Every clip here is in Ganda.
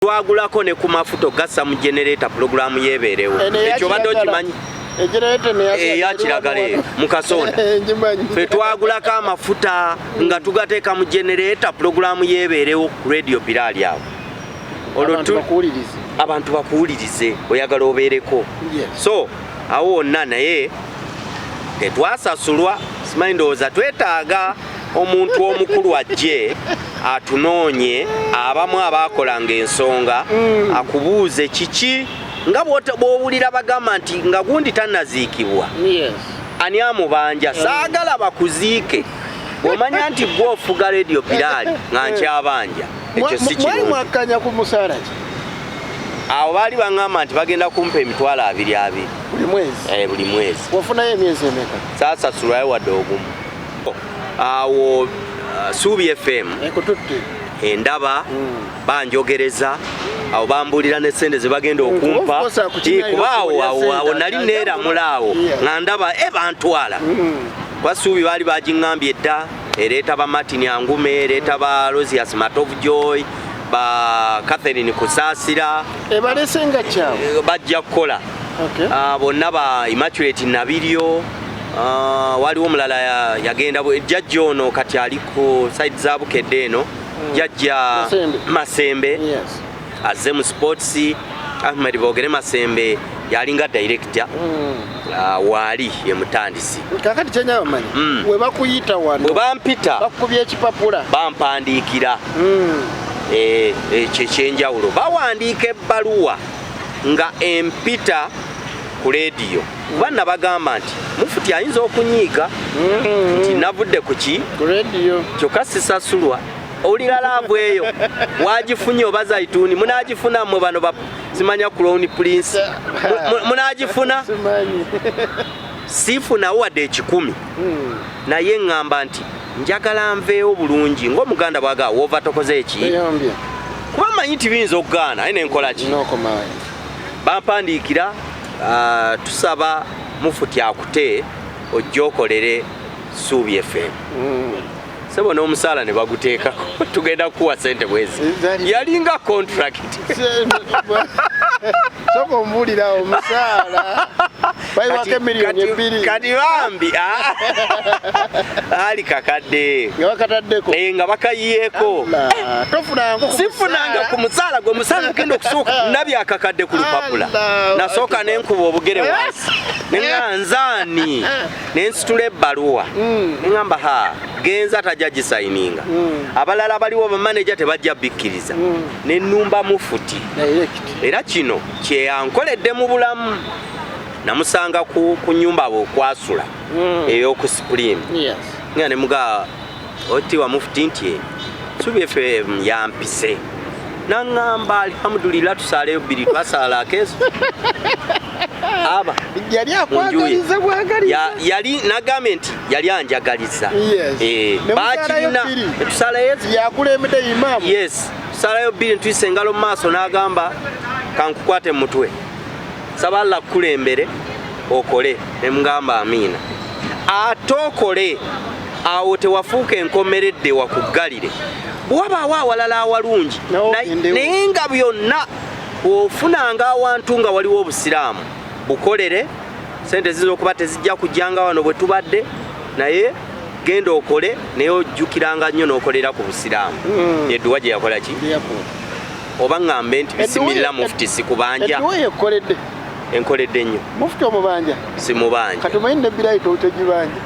Twagulako ne ku mafuta okugassa mu generator pulogulaamu yeebeerewo. Ekyo obadde okimanyi? Eya kiragala eyo mu kasonda fe twagulako amafuta nga tugateeka mu generator pulogulaamu yeebeerewo ku Radio Biraali awo. Olwo abantu bakuwulirize, oyagala obeereko. So awo wonna naye tetwasasulwa. Simanyi, ndowooza twetaaga omuntu omukulu ajje atunoonye abamu abaakolanga ensonga, akubuuze kiki nga bw'owulira bagamba nti nga gundi tannaziikibwa, ani amubanja. Saagala bakuziike bw'omanya nti gwe ofuga Radio Biraali nga nkyabanja. Ekyo si kirungi. Mwakkanya ku musaala ki? Awo baali baŋŋamba nti bagenda kumpa 200,000 buli mwezi. Buli mwezi. Wafunayo emyezi emeka? Saasasulwayo wadde ogumu. Awo Suubi FM ekututte endaba, banjogereza awo, bambuulira ne sente ze bagenda okumpa. Kuba awo awo awo nali neeramula awo nga ndaba e bantwala kuba Suubi baali bagiŋŋambye edda ereeta ba Martin Angume, ereeta ba Rosius Matovu Joy, ba Catherine Kusaasira. Ebalese nga kyabwe. Bajja kukola bonna, ba Immaculate Nabiryo. Waliwo omulala yagenda jjajja ono kati ali ku side za Bukedde eno, jjajja Masembe azze mu sports. Ahmed Bogere Masembe yalinga director, waali ye mutandisi. Kakati kyenyabamanyi, we bakuyita wano, bwe bampita, bakubye ekipapula? Bampandiikira. Ekyo ekyenjawulo, bawandiika ebbaluwa nga empita ku leediyo, kuba nabagamba nti mufuti ayinza okunyiiga nti navudde ku ki? Ku rediyo. Kyokka sisasulwa. Owulira love eyo wagifunye oba zaituni munagifuna mmwe bano simanya Crown Prince munagifuna? Simanyi. Siifunawo wadde 100. Naye ŋŋamba nti njagala nveewo bulungi ng'omuganda bwagaa woova tokoze eki. Eyombye. Kuba mmanyi nti biyinza okugaana, naye nenkola ki? Nokomayo. Bampandiikira, tusaba mufuti akute ojja okolere Suubi FM. Sebo, n'omusaala ne baguteekako, tugenda kukuwa sente bwezi. Yalinga contract. Soka ombuulira, omusaala bayiwako 2 million? Kati bambi ali kakadde. Nga bakataddeko? Eh, nga bakayiyeeko. Allah, tofunanga ku Sifunanga ku musaala gwe. Musaala gugenda okusooka nabye akakadde ku lupapula. Allah. Nasooka nenkuba obugere wansi, neŋa nzaani, nensitula ebbaluwa, neŋamba ha genza tajja gisayininga, abalala baliwo bamaneja tebajja bikkiriza, nenumba mufuti. Direct. Era kino kyeyankoledde mu bulamu, namusanga ku nyumba bweokwasula ey'oku Supreme, nga ne mugaa otiwa mufuti nti Suubi FM yampise, naŋŋamba alhamdulillah, tusaaleyo bbiri, twasaala akeeso aba Yali mu nju ye. akwagaliza bwagaliza. Yali nagambye nti yali anjagaliza. Ne musaalayo Bakirina bbiri. Tusalayo. Yakulembedde imaamu. Yes, tusalayo bbiri, ntuyise engalo mu maaso, n'agamba kankukwate mu mutwe, saba Allah kukulembere okole, nemugamba amiina, ate okole awo tewafuuka enkomeredde wakuggalire bwewabaawo awalala awalungi. Nawo ogendewo. Naye nga byonna bw'ofunanga awantu nga waliwo obusiraamu bukolere, sente ziyinza okuba tezijja kujjanga wano bwe tubadde, naye genda okole, naye ojjukiranga nnyo n'okolera ku busiraamu. Edduwa gye yakola ki? Yakola. Oba ŋŋambe nti bisimilla mufuti sikubanja. Edduwa yekoledde. Enkoledde nnyo. Mufuti omubanja? Simubanja. Kati omanyi nebirayi tegibanja.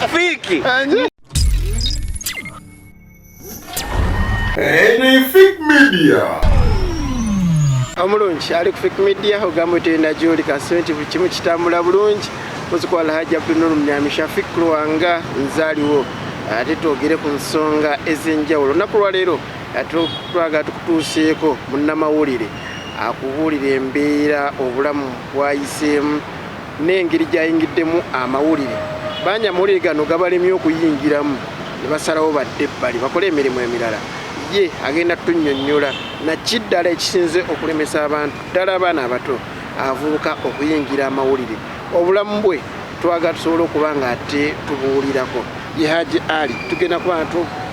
Fiiki. Anje? Fik Media. Omulungi ali ku Fik Media, ogamba otenda gyoli kasebe nti buli kimu kitambula bulungi. Muziku Alhaji Abdunuru Munyami Shafik Lwanga nzaaliwo, ate twogere ku nsonga ez'enjawulo. Olunaku lwaleero twagala tukutuuseeko munnamawulire akubuulira embeera obulamu bwayiseemu n'engeri gy'ayingiddemu amawulire. Bangi amawulire gano gabalemye okuyingiramu ne basalawo badde ebbali bakole emirimu emirala. Ye agenda tunnyonnyola naki ddala ekisinze okulemesa abantu, ddala abaana abato, abavubuka okuyingira amawulire. Obulamu bwe twagala tusobole okuba nga ate tubuwulirako. Ye Haji Ali, tugenda kuba nga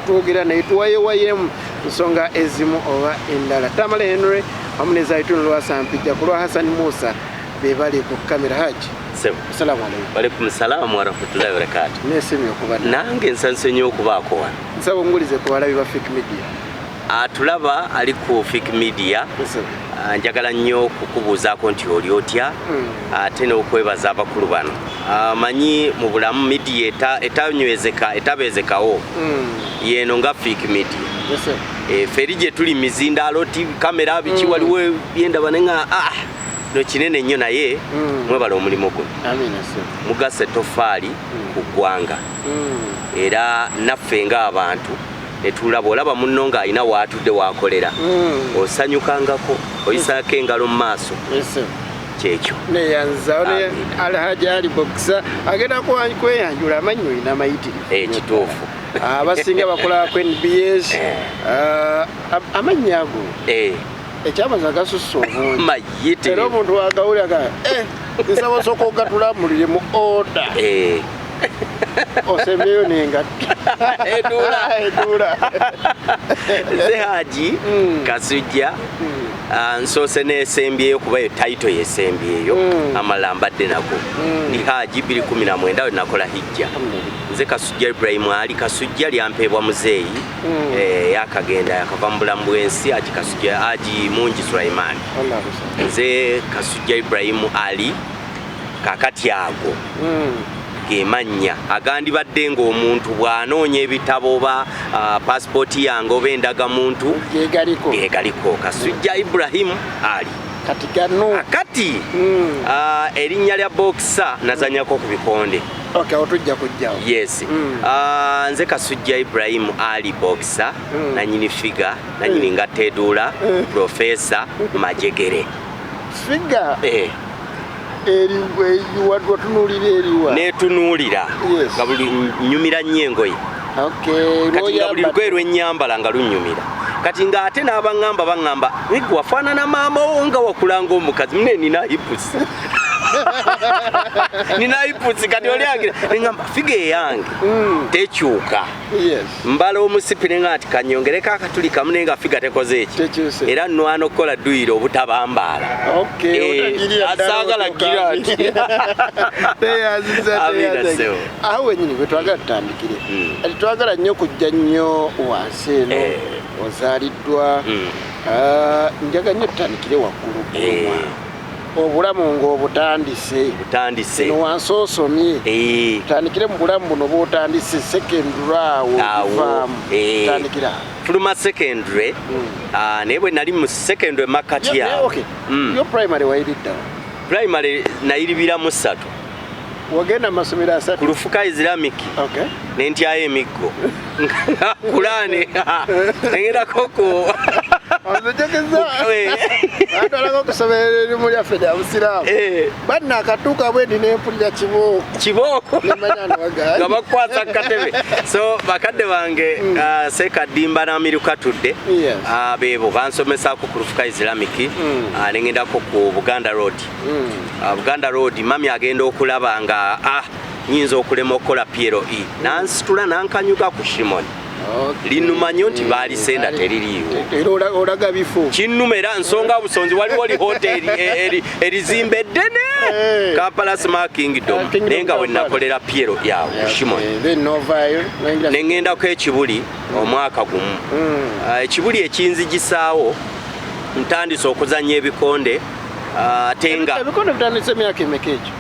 twogera naye tuwayewayemu nsonga ezimu oba endala. Tamale Henry wamu ne Zaituni Lwasampijja ku lwa Hassan Musa be bali ku kamera. Haji, assalamu alaikum. Walaikum salamu warahmatullahi wabarakatuh. Nesimye okuba nange, nsanyuse nnyo okubaako wano. Nsaba ongulize ku balabi ba Fik Media. Atulaba ali ku Fik Media, njagala nnyo kukubuuzaako nti oli otya, ate n'okwebaza abakulu bano. Manyi mu bulamu media etanywezeka etabeezekawo yeno nga Fik Media. Ffe eri gye tuli mizindaalo, TV, kamera, biki, waliwo byendaba ne nga no kinene nnyo, naye mwebala omulimu guno. Amina ssebo. Mugasa ettoffaali ku ggwanga, era naffe ng'abantu netulaba olaba munno ng'alina waatudde waakolera, osanyukangako, oyisaako engalo mu maaso. Kyekyo. Neyanza. Amina. Alhaji Ali Boxer agenda kweyanjula, amannya olina mayitirivu. Kituufu. Abasinga bakola ku NBS. Amannya ago ekyamaza gasusse obungi, era mayitirivu. Omuntu wagawulira ga nsaba osooka ogatulamulire mu order, osembyeyo n'engatto. Eduula. Eduula. Nze Haji Kasujja. Nsoose nesembyeyo kuba yo title yesembyeyo. Amalala mbadde nago. Ndi Haji 219 we nakola hijja. Nze Kasujja Ibrahimu Ali Kasujja, lyampeebwa muzeeyi. Yakagenda, yakava mu bulamu bw'ensi, Haji Kasujja, Haji Mungi Sulaiman. Nze Kasujja Ibrahimu Ali. Kakati ago ge mannya agandibadde ng'omuntu bw'anoonya ebitabo oba pasipooti yange oba endagamuntu gegaliko. Gegaliko Kasujja Ibrahimu Ali. Kati gano Kati erinnya lya Boxer nazanyako ku bikonde. Okay, awo tujja kujjawo. Yes. Nze Kasujja Ibrahimu Ali Boxer, nanyini figure, nanyini ngatto eduula, Profesa Majegere. Figure watunuulira eriwa? Netunuulira nga buli nyumira nnyo engoye. Kati nga buli lugoye lwennyambala nga lunnyumira. Kati ng'ate n'abaŋŋamba baŋŋamba, "Nigwe wafaanana maama wo nga wakulanga omukazi." Mune nina hips, nina hips. Kati oli agira neŋŋamba figure eyange tekyuka. Mbala omusipi nenga nti kanyongereko akatuli kamu, naye nga figure tekoze eki. Tekyuse. Era nwana okukola dduyiro obutabambaala. Otagirira ddala. Asaagala otyo gira kambi. nti. Teyaziza. Amina, Teyaziza. ssebo. Awo wenyini bwe twagala tutandikire. Ati twagala nnyo kujja nnyo wansi eno. Ozaaliddwa. Njagala nnyo tutandikire waggulu obulamu ng'obutandise. Butandise. Eno wansi osomye. Tutandikire mu bulamu buno bwotandise secondary awo. Awo, ovaamu. Tutandikire awo. Fuluma secondary, naye bwe nali mu secondary makati awo. Yo primary wayiriddawo? Primary nayiribira ssatu. Wagenda mu masomero Ku asatu? Lufuka Islamic. Nentyayo emiggo kulaane, nengendako ku Ozejogeza atwalako okusomero erimu lyaffe lya busiraamu. Banna akatuuka bwendi nempulira kibooko. Kibooko. Nemanya nti Nga bakukwasa ku katebe. So bakadde bange, Sekadimba n'Amiruka Tudde, beebo bansomesako ku Lufuka Islamic. Nengendako ku Buganda Road. Buganda Road, mami agenda okulaba nga nyinza okulema okukola PLE, nansitula nankanyuga ku Shimoni. Linuma nnyo nti baalisenda teririiwo. Era olaga bifo. Kinnuma era nsonga busonzi, waliwo li hoteri erizimba eddene, Kampala Smart Kingdom. Kingdom. Naye nga we Kampala. nakolera PLE yawo ku Shimoni. Then novaayo noyingira. Ne ŋŋendako ekibuli omwaka gumu. Ekibuli ekinzigisaawo, ntandise okuzannya ebikonde, ate nga Ebikonde bitandise emyaka emeka ekyo?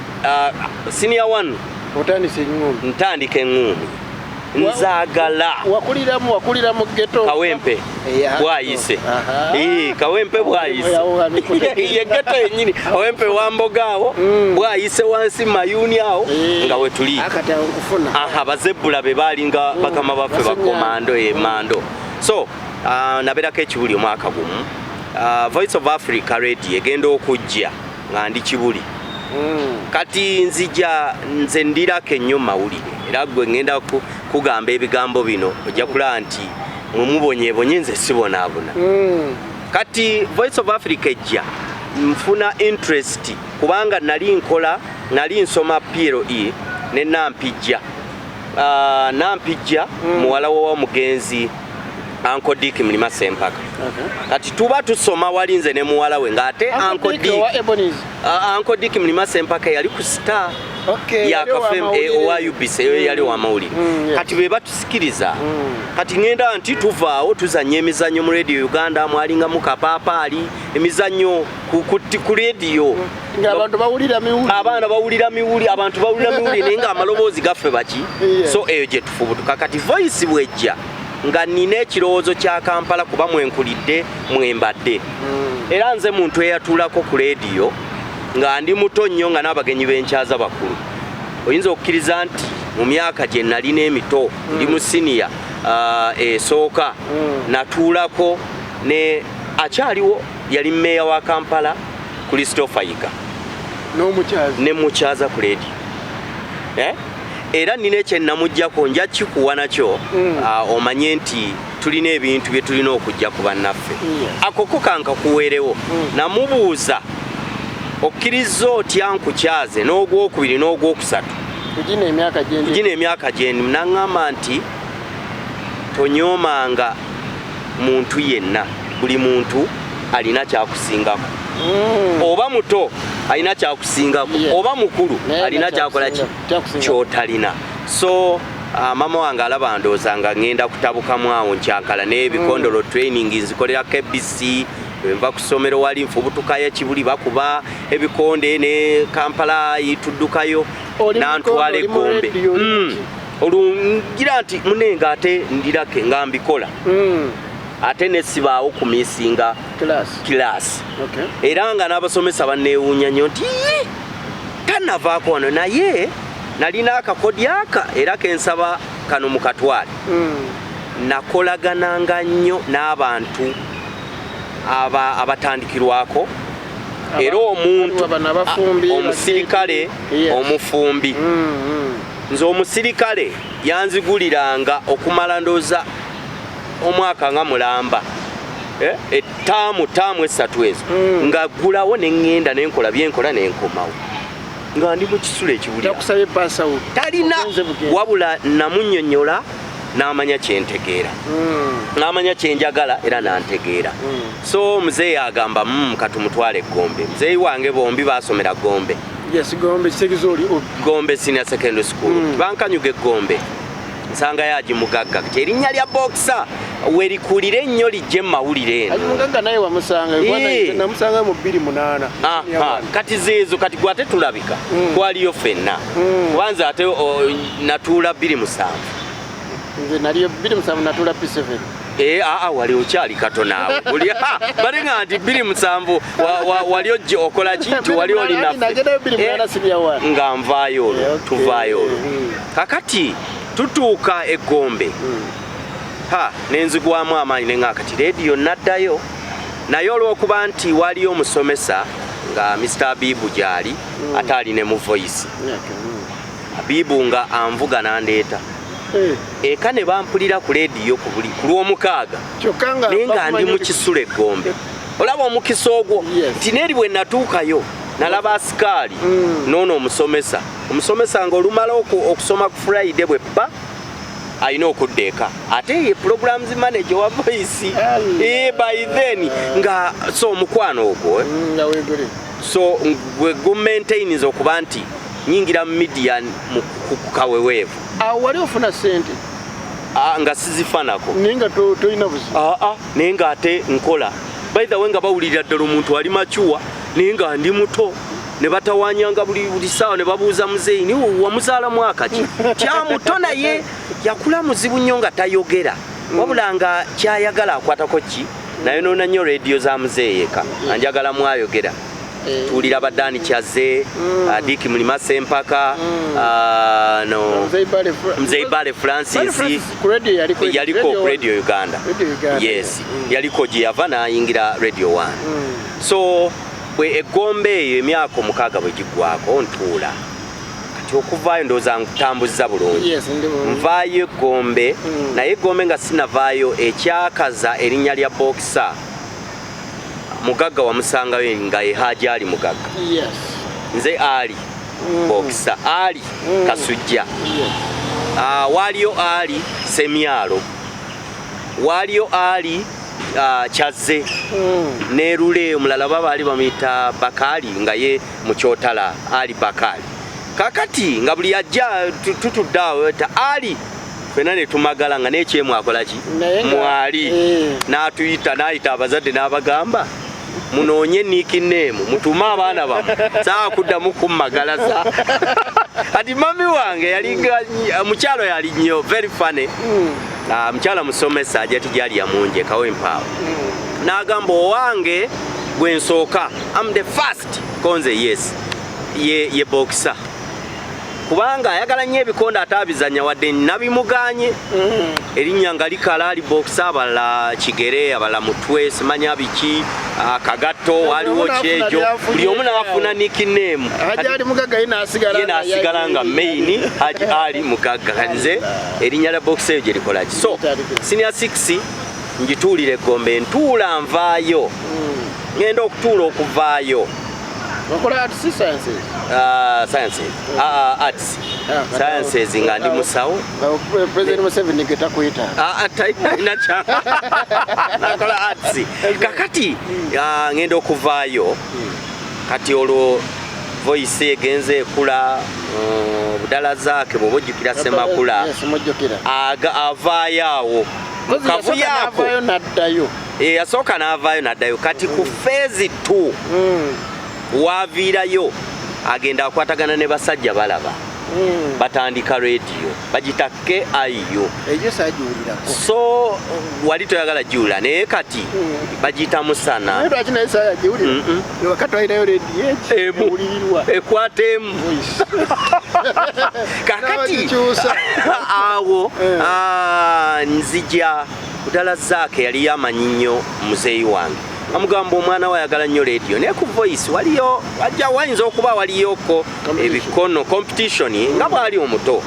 Senior one. Otandise eŋŋumi? Ntandika eŋŋumi, nzaagala. Wakulira mu ghetto? Kawempe. Bwayise. Kawempe bwayise. Ye ghetto yennyini, Kawempe wamboga awo. Bwayise wansi mayuuni awo nga wetuli. Akati awo nkufuna. Aha, bazebbula be baalinga bakama baffe. Basennyanja. Bakomando emando. So nabeerako ekibuli omwaka gumu. Voice of Africa Radio egenda okujja nga ndi Kibuli. Kati nzija nze ndirako ennyo mawulire, era gwe ŋŋenda kugamba ebigambo bino, ojja kulaba nti mwe mubonyeebonye, nze sibonaabona. Kati Voice of Africa ejja, nfuna interest kubanga nali nkola, nali nsoma PLE ne Nampijja. Nampijja muwala wa omugenzi Uncle Dick Mulima Sempaka. Kati tuba tusoma wali nze ne muwala we, ng'ate Uncle Dick owa Ebonies. Uncle Dick Mulima Sempaka yali ku Star. Okay, yali yakafe ow'amawulire. Owa UBC, yali owamawulire. Kati be batusikiriza. Kati ŋŋenda nti tuvaawo tuzannya emizannyo mu Radio Uganda, mwalingamu kapaapaali, emizannyo ku radio. Ng'abantu bawulira miwuli. Abaana bawulira miwuli, abantu bawulira miwuli, naye nga amaloboozi gaffe baki. So eyo gye tufubutuka. Kati Voice bwejja nga nina ekirowoozo kya Kampala, kuba mwenkulidde, mwembadde. Era nze muntu eyatuulako ku leediyo nga ndi muto nnyo, nga n'abagenyi b'enkyaza bakulu. Oyinza okukkiriza nti mu myaka gye nalina emito, ndi mu siniya esooka, natuulako ne akyaliwo, yali mmeeya wa Kampala, Christopher Yiga. N'omukyazi. Ne mukyaza ku leediyo, eh? Era nina ekyenamugjako, nja kikuwa nakyo. Omanye nti tulina ebintu bye tulina okujja ku bannaffe. Akoko kankakuweerewo. Namubuuza, okkiriza otya nkukyaze n'ogwokubiri n'ogwokusatu kugina emyaka gyendi? Kugina emyaka gyendi? Naŋŋamba nti tonyoomanga muntu yenna, buli muntu alina kyakusingako. Oba muto alina kyakusingako, oba mukulu naye alina kyakola ki kyakusingako. Kyotalina. So mama wange alaba ndowooza nga ŋŋenda kutabukamu awo nkyankala n'ebikondolo. Training nzikolera KBC, nva ku ssomero wali nfubutukayo ekibuli, bakuba ebikonde ne Kampala tuddukayo. Oli nantwala mukondo, oli mu egombe. radio, oli muki? Olwo ngira nti munenga ate ndirake nga mbikola, ate nesibaawo kumisinga class. Class. Era nga n'abasomesa banneewuunya nnyo nti, "Ii, tannavaako wano." Naye nalina akakodyaka era kensaba kano mukatwale. Nakolagananga nnyo n'abantu abatandikirwako era omuntu bano abafumbi, omusirikale, omufumbi. Nze omusirikale yanziguliranga okumala ndooza omwaka nga mulamba. Ettaamu taamu esatu ezo nga ggulawo neŋŋenda nenkola byenkola nenkomawo nga ndi mu kisulo ekibulira. Takusabye pasawo? Talina. Ogenze bugenzi. Wabula namunnyonnyola n'amanya kyentegeera, n'amanya kyenjagala era nantegeera. So muzeeyi agamba, katumutwale Gombe." Muzeeyi wange bombi basomera Gombe. Yes, Gombe kitegeeza oli obbi. Gombe Senior Secondary School. Bankanyuga Egombe, nsangayo Haji Mugagga. Kati erinnya lya Boxer werikulire ennyo lijje mu mawulire eno. Haji Mugagga naye wamusanga? Namusanga mu 2008. Aha, kati zeezo kati gwe ate tulabika twaliyo ffenna. Kubanza ate natuula 2007. Nze naliyo 2007, natuula P7. Aa, wali okyali katono awo. Balinga nti 2007 wali ojja okola ki nti wali oli naffe. Nagendayo 2008, senior one. Nga nvaayo olwo. Tuvaayo olwo. Kakati tutuuka Egombe, ha, nenzigwamu amaanyi nenga kati rediyo naddayo, naye olw'okuba nti waliyo omusomesa nga Mr Abibu gyali, ate ali ne mu Voice. Abibu nga anvuga nandeeta eka ne bampulira ku rediyo ku buli ku Lwomukaaga. Kyokka nga naye nga ndi mu kisulo Eggombe. Olaba omukisa ogwo? Yes. Nti neeri bwe natuukayo nalaba asikaali. Noono omusomesa nga olumala okusoma ku Friday bwe bba alina okudda eka, ate ye programs manager wa Voice. Allah. By then nga so omukwano ogwo, eh? Nga weegule. So gwe gumaintainiza okuba nti nyingira mu media mu ku kaweweevu. Awo wali ofuna sente? Ah, nga sizifanako. Naye nga tolina buzibu? Aa, naye ng'ate nkola. By the way, nga bawulirira ddala omuntu ali mature, naye nga ndi muto, ne batawanyanga buli ssaawa ne babuuza muzeeyi, niwe wamuzaala mwaka ki? Kyamuto, naye yakula muzibu nnyo nga tayogera, wabula nga kyayagala akwatako ki. Nayonoona nnyo rediyo za muzeeyi eka, anjagala mwayogera. Tuwulira badani Kyaze, Dick Mulima Sempaka, no Mzee Bale Mzee Bale Bale Francis. Francis ku radio yaliko? Yaliko ku Radio Uganda. Radio Uganda. Yes. Yaliko gye yava n'ayingira Radio 1. So bwe Egombe eyo emyaka 6 bwe giggwako ntuula. Kati okuvaayo ndowooza nkutambuza bulungi. Yes, ndi bulungi. Nvaayo Egombe, naye Egombe nga sinavaayo, ekyakaza erinnya lya Boxer, Mugagga wamusangayo nga ye Haji Ali Mugagga. Nze Ali Boxer Ali Kasujja. Waaliyo Ali Semyalo, waaliyo Ali Kyazze nerule omulala baba baali bamuyita Bakali, nga ye mukyotala Ali Bakali. Kakati nga buli ajja tutudde awo ta Ali, fena ne tumagala nga nekyemu akola ki. Naye mwali n'atuyita, n'ayita abazadde n'abagamba, "Munoonye nickname mutume abaana bammwe, saa kuddamu kummagalaza." Kati mami wange yalinga mukyalo, yali nnyo very funny. Ah, mukyala musomesa ajati gyali yamunje kawempaawo, n'agamba, "Owange gwe nsooka, am the first konze, yes, ye boxer, kubanga ayagala nnyo ebikonde ate abizanya, wadde nabimuganye." Erinnya nga likala Ali Boxer, abalala Kigere, abalala Mutwe, simanya biki, Kagatto, waliwo omu n'afuna kyejo, by'afunye buli omu n'afuna nickname. Haji Ali Mugagga ye n'asigala ye n'asigala nga main Haji Ali Mugagga. Kati nze erinnya lya boxer eyo gye likola ki? So senior 6 ngituulira egombe, ntuula nvaayo, ngenda okutuula okuvaayo. Okola arts, sciences? Sciences, arts. Sciences nga ndi musawo. Nga President Museveni gwe takuyita. Ah, talina kya nakola arts. Kakati ngenda okuvaayo, kati olwo Voice egenze ekula, Budala zaake bw'oba ojjukira Semakula. Yes, mujjukira. Avaayo awo mu kavuyo ako. N'avaayo n'addayo. Eh, yasooka n'avaayo n'addayo. Kati ku phase 2 waaviirayo agenda akwatagana ne Basajja Balaba, batandika rediyo bagita KIU. Eyo saagiwulirako. So wali toyagala jula, naye kati bagiyita Musana. Naye lwaki naye saayagiwulira? Wakati walinayo rediyo eki Emu. ewulirirwa. Ekwata emu. Voice. Kakati N'abagikyusa. awo nzija Budala zaake yali yamanyi nnyo muzeeyi wange, amugamba, "Omwana we ayagala nnyo rediyo, naye ku Voice waliyo wajja wayinza okuba waliyoko Competition. ebikono, competition, nga bwali omuto,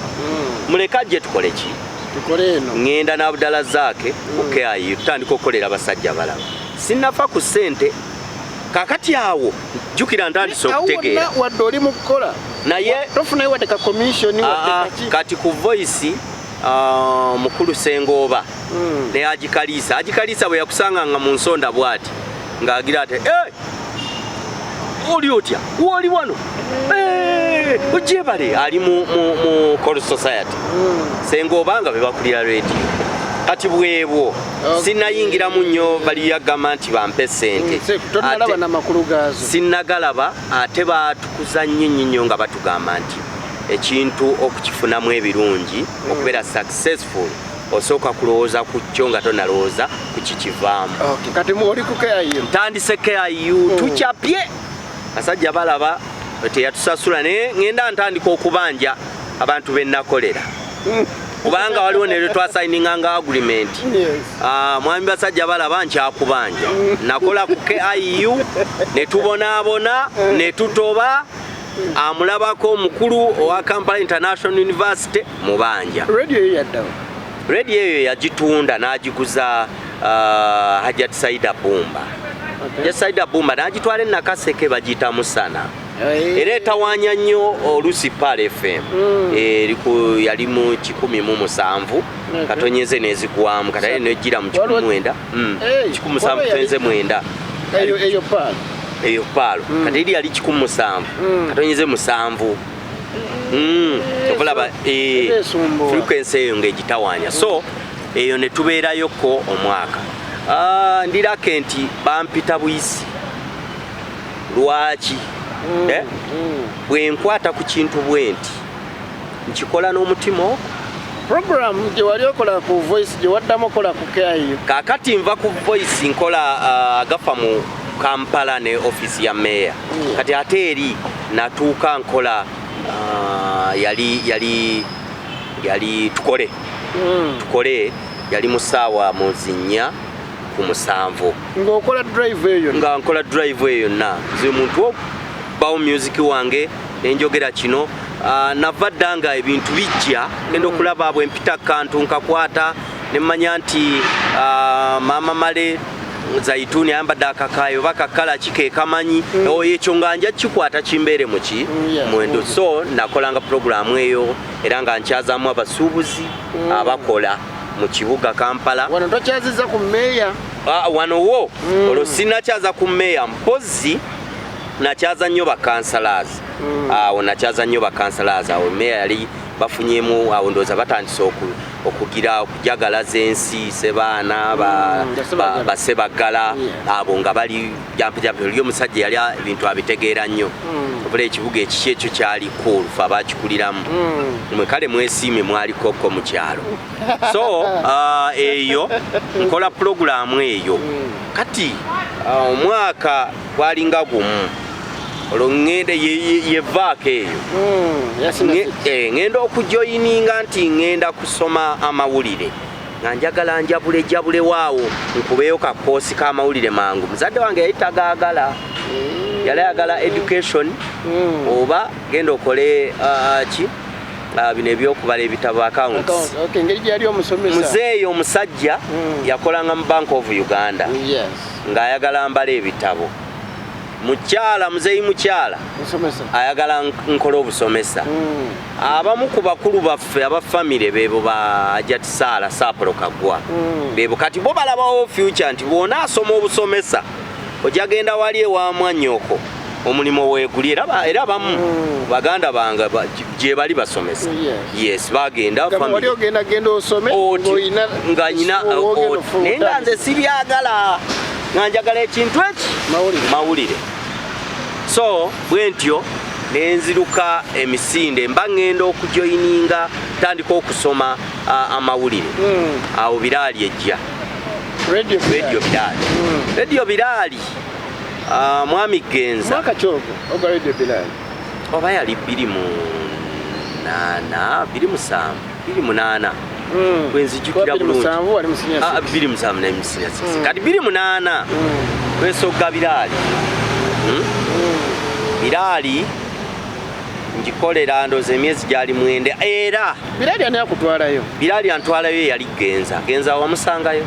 muleke ajje tukole ki?" Tukole eno. Ŋŋenda n'Abudala zaake ku KIU, tutandika okukolera Abasajja Balaba. Sinnafa ku ssente. Kakati awo jjukira ntandise Awo okutegeera. wonna wadde oli mu kukola, Naye tofunayo wadde ka commission, wadde kaki? Kati ku Voice, mukulu Sengooba ne Agikaliisa. Agikaliisa bwe yakusanganga mu nsonda bw'ati ng'agira ati, "Hey, oli otya? Wooli wano? Hey, ojebale." Ali mu Choral Society. Sengooba nga be bakulira rediyo. Kati bwebwo sinnayingiramu nnyo, baliyagamba nti bampe ssente. Tonalaba n'amakulu gaazo. Sinnagalaba. Ate batukuza nnyo nnyo nnyo nga batugamba nti ekintu okukifunamu ebirungi, okubeera successful, osooka kulowooza ku kyo nga tonalowooza ku kikivaamu. Okay, kati oli ku KIU. Ntandise KIU, tukyapye Basajja Balaba teyatusasula, naye ŋŋenda ntandika okubanja abantu be nnakolera, kubanga waliwo ne lwe twasayininganga agreement. Ah, mwami Basajja Balaba, nkyakubanja. Nakola ku KIU ne tubonaabona ne tutoba. Amulabako omukulu owa Kampala International University mubanja. Radio eyo yaddawo? Radio eyo yagitunda n'agiguza Hajat Saida Bumba. Hajat Saida Bumba n'agitwala e Nakaseke, bagiyita Musana. Era etawaanya nnyo olusi Pearl FM. Yali mu 107 katonyeze nezigwamu, kati ate nejjira mu 19. 17 waliwo 9. Eyo Pearl. Eyo Pearl. Kati eri yali 17 katonyeze 7. Okulaba Era esumbuwa. frequency eyo ng'egitawaanya. So eyo ne tubeerayoko omwaka. Ah, ndirake nti bampita buyisi. Lwaki? Eh? Bwe nkwata ku kintu bwe nti nkikola n'omutima ogwo. Program gye wali okola ku Voice gye waddamu okola ku KIU? Kaakati nva ku Voice, nkola agafa mu Kampala ne office ya meya. Kati ate eri natuuka nkola yali tukole tukole, yali mu ssaawa mu 6:50. Ng'okola drive eyo? Nga nkola drive eyo yonna nze muntu bawo music wange nenjogera kino. Nava dda nga ebintu bijja, genda okulaba bwe mpita kantu nkakwata nemmanya nti maama Male. Zaituni ayambadde akakayo oba kakala ki kekamanyi. Ekyo nga nja kikwata kimbeere muki mwendo. So nakolanga puroguramu eyo era nga nkyazaamu abasuubuzi abakola mu kibuga Kampala. Wano tokyaziza ku meeya? Wano wo olwo sinakyaza ku meeya, mpozi nakyaza nnyo bakansalazi. Awo nakyaza nnyo bakansalazi. Awo meeya yali bafunyemu, awo ndowooza batandise okugira okujagalaza ensi, sebaana basebagala abo nga bali jampejampe. Oli omusajja yali ebintu abitegeera nnyo. Obula ekibuga ekiki ekyo kyali cool, fe abakikuliramu mwe kale mwesiimye mwalikoko mu kyalo. So eyo nkola pulogulaamu eyo. Kati omwaka gwalinga gumu, olwo ŋŋenda yevaako eyo. Ŋŋenda okujoyininga nti ŋŋenda kusoma amawulire, nga njagala njabule jabule waawo nkubeeyo kakoosi k'amawulire mangu. Muzadde wange yali tagaagala, yali ayagala education oba genda okole ki bino ebyokubala ebitabo, accounts. Muzeeyi omusajja yakolanga mu Bank of Uganda, ng'ayagala mbala ebitabo. Mukyala muzeeyi mukyala ayagala nkola obusomesa. Abamu ku bakulu baffe aba famire beebo ba Ajati Saala Saapolo Kaggwa, beebo kati bo balabawo future nti bw'onaasoma obusomesa ojja genda wali ewa mwannyoko omulimu weeguli. Era abamu baganda bange gye bali basomesa. Yes, bagenda nga nyina, naye nga nze sibyagala, nga njagala ekintu eki mawulire. So bwe ntyo nenziruka emisinde, mba ŋŋenda okujoyininga tandika okusoma amawulire. Awo Biraali ejja, Radio Biraali. Radio Biraali, mwami Genza oba yali 2008, 2007, 2008 bwenzijukira bulungi. 2007 naye mu senior six. Kati 2008 twesogga Biraali. Biraali ngikolera ndooza emyezi gyali 9 era. Biraali ani akutwalayo? Biraali antwalayo yali Genza. Genza wamusangayo?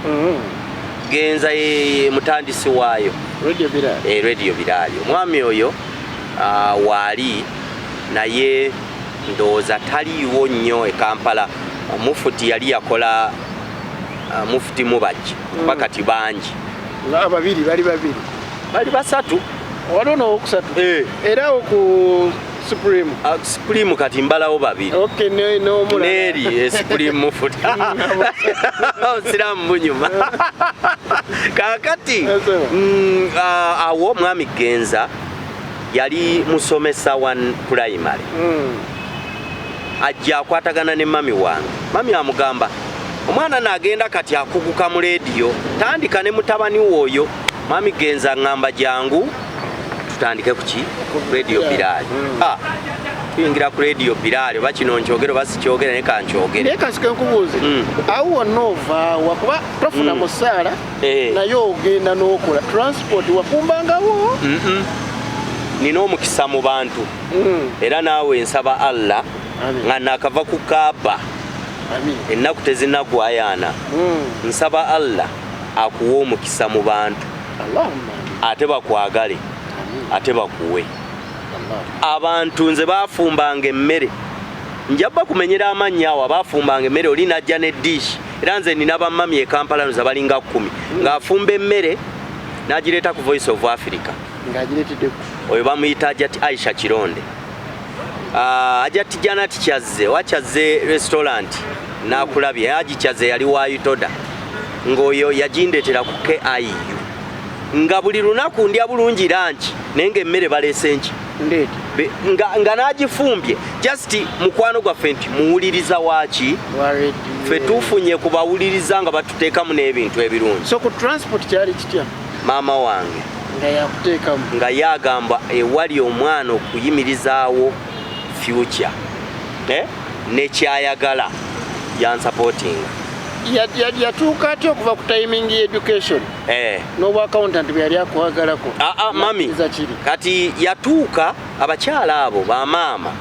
Genza ye mutandisi waayo. Radio Biraali. Radio Biraali. Omwami oyo waali naye ndowooza taliiwo nnyo e Kampala. Mufuti yali yakola mufuti mubajji kuba kati bangi. Ababiri bali babiri. Bali basatu. Waliwo n'owokusatu era ku Supreme. Supreme kati mbalawo babiri. Okay, n'omulala. Neeri Supreme mufuti. Obusiraamu bunyuma. Kaakati awo mwami Genza yali musomesa wa primary. Ajja akwatagana ne mami wange. Mami amugamba omwana n'agenda kati akuguka mu leediyo, tandika ne mutabani w'oyo. Mami Genza ŋŋamba jangu tutandike ku ki Radio Biraali. Tuyingira ku Radio Biraali, oba kino nkyogere oba sikyogere, naye kankyogere. Naye kasike nkubuuze, awo wonna ovaawa? Kuba tofuna musaala, naye ogenda n'okola transport, wakumbangawo? Nina omukisa mu bantu, era naawe nsaba Allah nga nakava ku Kaaba, ennaku tezinagwayaana, nsaba Allah akuwa omukisa mu bantu, ate bakwagale, ate bakuwe. Abantu nze bafumbanga emmere, njaba kumenyera amannya awo, abafumbanga emmere oli najja ne dish. Era nze nina bamami e Kampala nza balinga 10 ng'afumba emmere n'agireeta ku Voice of Africa, oyo bamuyita Ajati Aisha Kironde. Ajati Janati Kyazze wakyazze restaurant nakulabye Aji Kyazze yali wa Utoda, ng'oyo yagindetera ku KIU, nga buli lunaku ndya bulungi lunch, naye ng'emmere baleese nki nga n'agifumbye just mukwano gwaffe nti muwuliriza waaki ffe tufunye kubawuliriza nga batuteekamu n'ebintu ebirungi. So ku transport kyali kitya? Maama wange nga yakuteekamu, nga yagamba ewali omwana okuyimirizaawo future nekyayagala, yansupportinga. Yatuuka atya okuva ku timing education n'obwa accountant bwe yali akuwagalako? Mami kati yatuuka, abakyala abo bamaama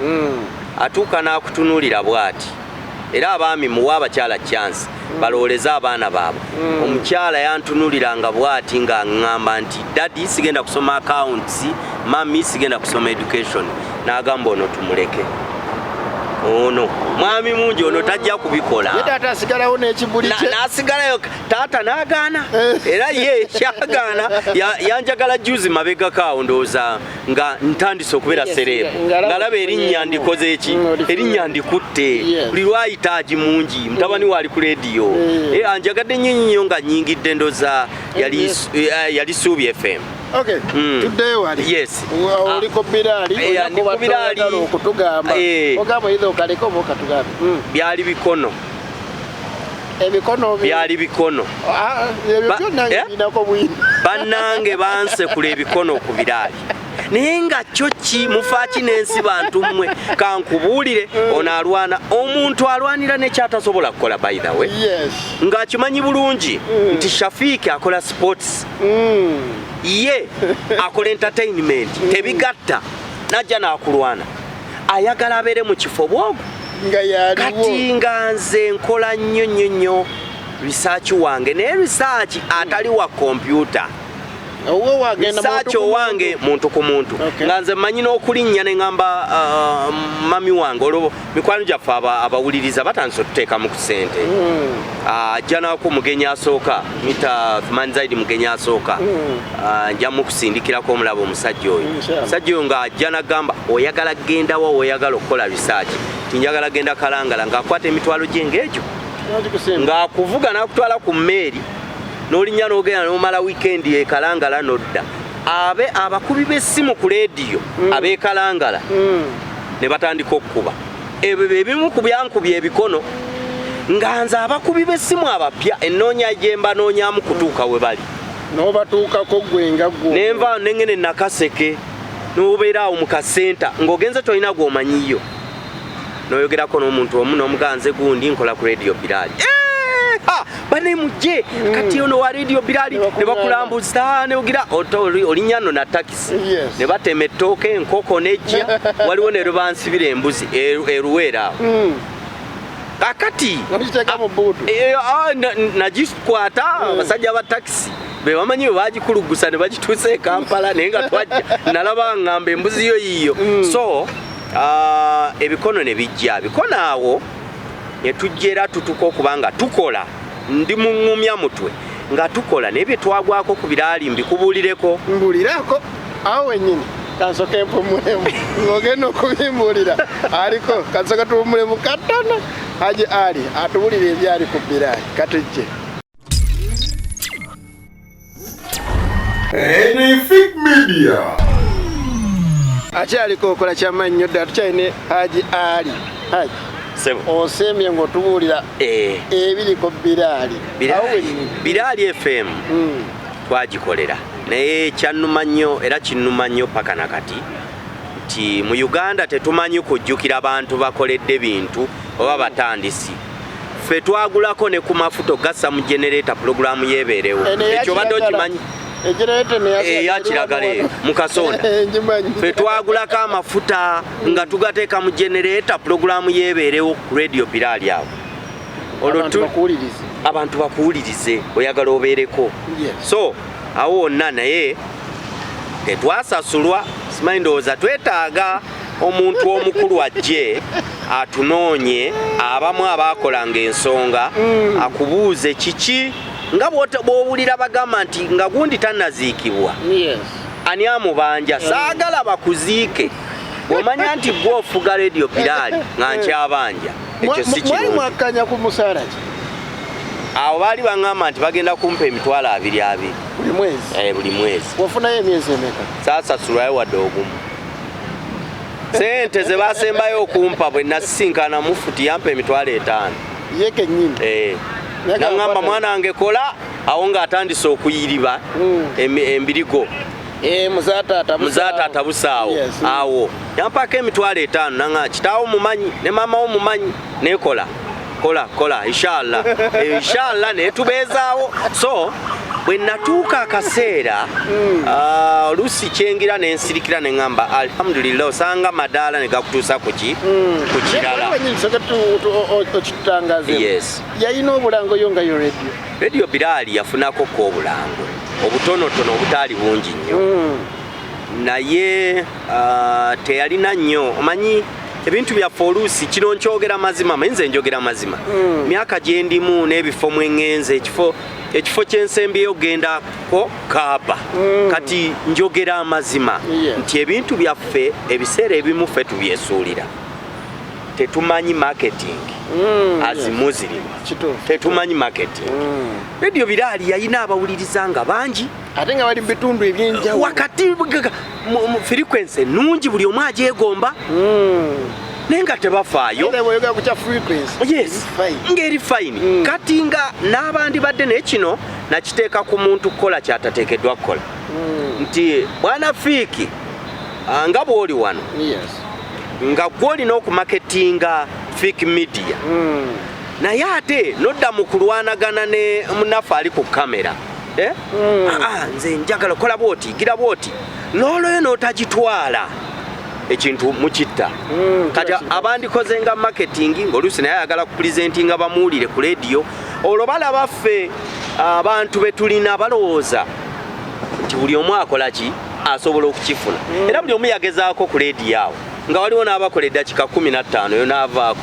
atuuka n'akutunuulira bw'ati. Era abaami, muwe abakyala chance balowooleze abaana baabwe. Omukyala yantunuliranga bw'ati nga ŋŋamba nti, "Daddy, sigenda kusoma accounts, mummy, sigenda kusoma education." N'agamba, "Ono tumuleke, ono mwami mungi, ono tajja kubikola." Ye taata asigalawo n'ekibuli kye. N'asigalayo, taata n'agaana. Era ye kyagaana yanjagala juzi mabegako awo, ndowooza nga ntandise okubeera celeb, ngalaba erinnya ndikoze eki, erinnya ndikutte. Buli lwayita agi mungi mutabani waali ku rediyo. Anjagadde nnyo nnyo nga nyingidde, ndowooza yali Suubi FM. Okay, tuddeyo wali. Yes. Oliko Biraali. Ndi ku Biraali. Okutugamba, ogamba oyinza okaleka oba okatugambe. Byali bikono. Ebikono? Byali bikono. Ah, ebyo byonna binako bwino. Bannange, bansekula ebikono ku Biraali, naye nga kyo ki mufaaki n'ensi? Bantu mmwe, kankubuulire, ono alwana, omuntu alwanira nekyatasobola kukola. By the way, ng'akimanyi bulungi nti Shafiiki akola sports, ye akola entertainment, tebigatta. Najja n'akulwana, ayagala abeere mu kifo bwogo. Nga yaliwo. Kati nga nze nkola nnyo nnyo nnyo research wange, naye research atali wa kompyuta. Owuwe wagenda research muntu ku owange muntu ku muntu. Nga nze mmanyi n'okulinnya ne ŋŋamba, mami wange, olwo mikwano gyaffe abawuliriza batandise otuteekamu ku ssente. Ajja nako mugenyi asooka, mita Thuman Zaidi, mugenyi asooka. Nja mukusindikirako omulaba omusajja oyo. Inshallah. Omusajja oyo ng'ajja nagamba, "Oyagala genda wa? Oyagala okukola research?" "Tinjagala genda Kalangala." Ng'akwata emitwalo gye ng'egyo, Nagikusimba. ng'akuvuga n'akutwala ku mmeeri, n'olinnya n'ogenda n'omala wiikendi e Kalangala, n'odda. Abe abakubi b'essimu ku leediyo ab'e Kalangala ne batandika okukuba. Ebyo bye bimu ku byankubya ebikono, nga nze abakubi b'essimu abapya ennoonya gye mbanoonyamu kutuuka we bali. N'obatuukako gwe nga gwe. Nenva nengene Nakaseke, n'obeera awo mu kasenta ng'ogenze tolina gw'omanyiyo, n'oyogerako n'omuntu omu n'omuganze, "Gundi, nkola ku Radio Biraali." Eh, ha, bane mujje, kati ono wa Radio Biraali. Ne ne bakulambuza neogira olinnya nno na takisi. Ne batema ettooke, enkoko nejja, waliwo ne lwebansibira embuzi eruweera awo. Kakati Nogiteeka mu bbuutu. Eh, ah, nagikwata abasajja ba takisi be bamanyi bwe bagikulugusa ne bagituusa e Kampala, naye nga twajja nalaba ngamba embuzi yo yiyo. So ebikono ne bijja, bikono awo ne tujja era tutuka okuba nga tukola. Ndi muŋŋumya mutwe nga tukola, naye bye twagwako ku Biraali mbikubuulireko. Mbulirako awo wennyini, kansoke mpumulemu ng'ogenda okubimbuulira. Aliko kansoke tuwumulemu katono, Haji Ali atubulira ebyali ku Biraali. Katujje. Anything Media. Akyaliko okola kyamaanyi nnyo ddala. Tukyalina Haji Ali. Haji, Sebo. Osemye ng'otubuulira ebiri ku Biraali awo wennyini. Biraali FM twagikolera, naye kyannuma nnyo era kinnuma nnyo paka nakati nti mu Uganda tetumanyi kujjukira bantu bakoledde bintu oba batandisi. Ffe twagulako ne ku mafuta ogassa mu generator pulogulaamu yeebeerewo. Eno eya Ekyo obadde kiragala. okimanyi? Egenerator Eya kiragala eyo mu kasonda. Ngimanyi. Ffe twagulako amafuta nga tugateeka mu generator, pulogulaamu yeebeerewo ku Radio Biraali awo. Olwo Abantu bakuwulirize. Abantu bakuwulirize, oyagala obeereko. So awo wonna, naye tetwasasulwa. Simanyi, ndowooza twetaaga omuntu omukulu ajje atunoonye abamu abaakolanga ensonga, akubuuze kiki nga bw'owulira bagamba nti nga gundi tannaziikibwa, ani amubanja. Saagala bakuziike bw'omanya nti gwe ofuga Radio Biraali nga nkyabanja. Ekyo si Mwali kirungi. mwakkanya ku musaala ki? Awo baali baŋŋamba nti bagenda kumpa 200,000. Buli mwezi? Buli mwezi. Wafunayo emyezi emeka? Saasasulwayo wadde ogumu. Sente ze basembayo okumpa, bwe nasisinkana mufuti, yampa 50,000. Ye kennyini? Eh. Naye Naŋŋamba, kakwata- "Mwana wange, kola." Awo ng'atandise okuyiriba embirigo. Eh, muzaataata. Muzaataata busaawo. Awo yampaako 50,000, naŋa, "Kitaawo mumanyi ne maama wo mumanyi, nekola kola kola, inshallah." Eh, inshallah, naye tubeezaawo. So Bwe natuuka akaseera, oluusi kyengira nensirikira neŋŋamba alhamdulillah, osanga madaala ne gakutuusa kuki ku kirala. Okitutangaze. Yes. Yalina obulango yo nga yo radio? Radio Biraali yafunako ko obulango obutonotono obutaali bungi nnyo, naye teyalina nnyo. Omanyi ebintu byaffe oluusi, kino nkyogera mazima, manyi nze njogera mazima. Myaka gye ndimu n'ebifo mwe ŋŋenze, ekifo kyensembyeyo gendako Kaaba. Kati njogera amazima nti ebintu byaffe ebiseera ebimu ffe tubyesuulira, tetumanyi marketing as Muslim. Tetumanyi marketing. Radio Biraali yalina abawuliriza nga bangi, ate nga bali mu bitundu ebyenjawulo. Wakati mu frequency ennungi, buli omu agyegomba, naye nga tebafaayo. Era bw'oyogera ku kya frequency, Yes. eri fine. Ng'eri fine. Kati nga n'abandi badde, naye kino nakiteeka ku muntu kukola kyatateekeddwa kukola, nti bwana Fiiki, nga bw'oli wano, nga gw'olina okumarketinga Fik Media, naye ate nodda mu kulwanagana ne munaffe ali ku kamera, eh? Nze njagala kola bwoti, gira bwoti, n'olwoyo n'otagitwala ekintu mukitta. Kati abandikoze nga marketing, ng'oluusi naye ayagala kupresentinga bamuwulire ku lediyo, olwo balaba ffe abantu be tulina balowooza nti buli omu akola ki asobola okukifuna. Era buli omu yagezaako ku lediyo awo, nga waliwo n'abakola eddakiika 15 yo n'avaako.